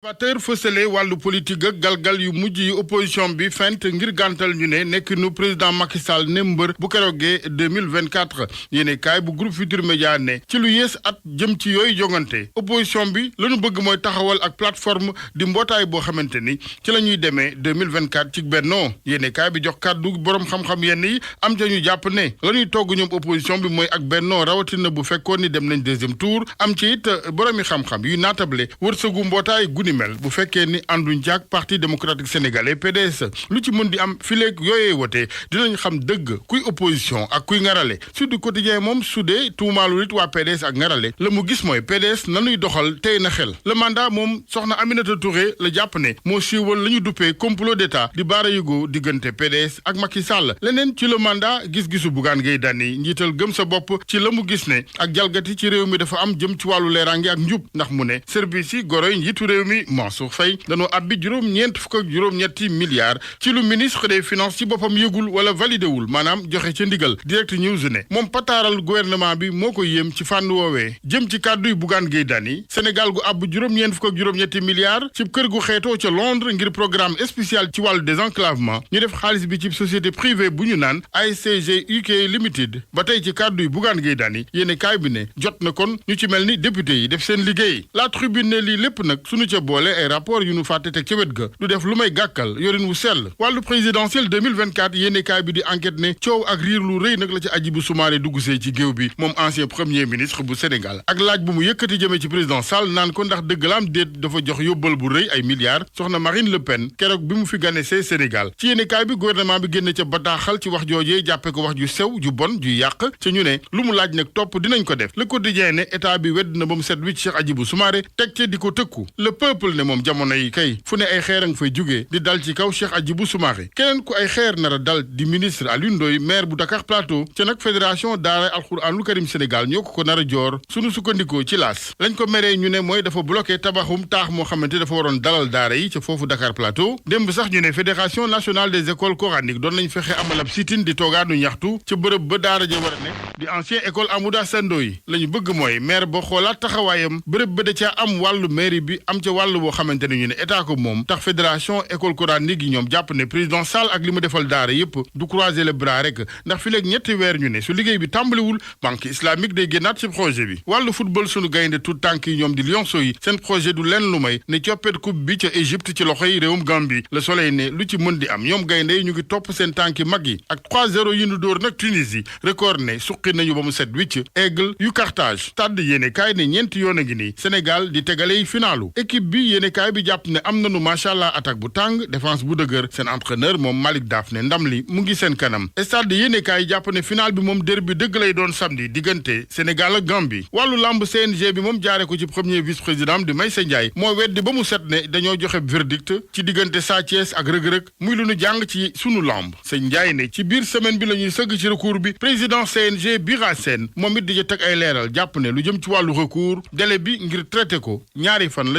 Observateur fësale wàllu politique ak galgal yu mujj yi opposition bi fent ngir gàntal ñu ne nekk nu président Macky Sall ne mbër bu keroogee 2024 yéene kaay bu groupe Futurs Médias ne ci lu yées at jëm ci yooyu jongante opposition bi la ñu bëgg mooy taxawal ak plateforme di mbootaay boo xamante ni ci la ñuy demee 2024 ci bennoo yéene kaay bi jox kàddu boroom xam-xam yenn yi am ca ñu jàpp ne la ñuy togg ñoom opposition bi mooy ak bennoo rawatina bu fekkoon ni dem nañ deuxième tour am ci it boroomi xam-xam yu naatable wërsëgu mbootaay mel bu fekkee ni ànduñ ci ak parti démocratique sénégalais PDS lu ci mën di am fileeg yooyee wote dinañ xam dëgg kuy opposition ak kuy ngarale Sud Quotidien moom sudee tuumaalu it waa PDS ak ngarale la mu gis mooy PDS nanuy doxal tey na xel le mandat moom soxna Aminata Touré la jàpp ne moo siiwal la ñu duppee complot d'état di baara yëgoo diggante PDS ak Macky Sall leneen ci le mandat gis-gisu Bougane Gueye Dany njiital gëm sa bopp ci la mu gis ne ak jalgati ci réew mi dafa am jëm ci wàllu leeraange ak njub ndax mu ne service yi goroy njiitu réew mi Mansour Faye dañoo abbi juróom-ñetti milliards ci lu ministre des finances ci boppam yëgul wala validé wul maanaam joxe ca ndigal direct news ne moom pataaral gouvernement bi moo ko yéem ci fànn woowee jëm ci kàdduy Bougane Gueye Dany Sénégal gu àbb juróom-ñetti milliards ci kër gu xeetoo ca Londres ngir programme spécial ci wàllu désenclavement ñu def xaalis bi ci société privée bu ñu naan ICG UK Limited ba tey ci kàdduy Bougane Gueye Dany yéene kaay bi ne jot na kon ñu ci mel ni député yi def seen liggéey la tribune ne lii lépp nag suñu ca boole ay rapport yu nu fàtte teg ca wet ga du def lu may gàkkal yorin wu sell wàllu présidentiel 2024 yéene kaay bi di enquête ne coow ak riir lu rëy nag la ci Hadjibou Soumaré duggsee ci géew bi moom ancien premier ministre bu Sénégal ak laaj bu mu yëkkati jëmee ci président Sall naan ko ndax dëgg la am déet dafa jox yóbbal bu rëy ay milliards soxna Marine Le Pen keroog bi mu fi ganesee Sénégal ci yéene kaay bi gouvernement bi génne ca bataaxal ci wax joojee jàppe ko wax ju sew ju bon ju yàq ca ñu ne lu mu laaj nag topp dinañ ko def Le Quotidien ne état bi wedd na ba mu set wi ci Cheikh Hadjibou Soumaré teg ca di ko tëkku peuple ne moom jamono yi kay fu ne ay xeer a nga fay jógee di dal ci kaw Cheikh Hadjibou Soumaré keneen ku ay xeer nar a dal di ministre Alioune Ndoye maire bu Dakar Plateau ca nag fédération daara alxuraanul karim Sénégal ñoo ko nar a joor sunu sukkandikoo ci laas lañ ko meree ñu ne mooy dafa bloqué tabaxum taax moo xamante dafa waroon dalal daara yi ca foofu Dakar Plateau démb sax ñu ne fédération nationale des écoles coraniques doon nañ fexe amal ab sitin di toogaanu ñaxtu ca bërëb ba daara ja war a nekk di ancien école Amadou Sando yi la ñu bëgg mooy maire ba xoolaat taxawaayam bërëb ba da caa am wàllu mairie bi am ca wàllu boo xamante ne ñu ne état ko moom tax fédération école coranique yi ñoom jàpp ne président Sall ak li mu defal daara yépp du croiser les bras rek ndax fi léegi ñetti weer ñu ne su liggéey bi tàmbaliwul banque islamique day génnaat ci projet bi wàllu football sunu gaynde tout tànk yi ñoom di Lionceaux yi seen projet du lenn lu may ne coppet coupe bi ca Égypte ci loxoy réewum Gambie Le Soleil ne lu ci mën di am ñoom gaynde yi ñu ngi topp seen tànki mag yi ak 3-0 yi ñu dóor nag Tunisie record ne suqi nañu ba mu set wicc Aigle yu Carthage tàdd yéene kaay ne ñeenti yoon a ngi nii Sénégal di tegaley finalu équipe bi yéene kaay bi jàpp ne am nañu macha allah attaque bu tàng défense bu dëgër seen entraîneur moom Malick Daf ne ndam li mu ngi seen kanam stade yéene kaay jàpp ne final bi moom derby dëgg lay doon samedi diggante Sénégal ak Gambie wàllu lamb CNG bi moom jaare ko ci premier vice président di Maysa Ndiaye moo weddi ba mu set ne dañoo joxe verdict ci diggante Sa Thiès ak Reug-Reug muy lu nu jàng ci sunu lamb sëñ Ndiaye ne ci biir semaine bi la ñuy sëgg ci recours bi président CNG Bira Sène moom it di ca teg ay leeral jàpp ne lu jëm ci wàllu recours délai bi ngir traité ko ñaari fan la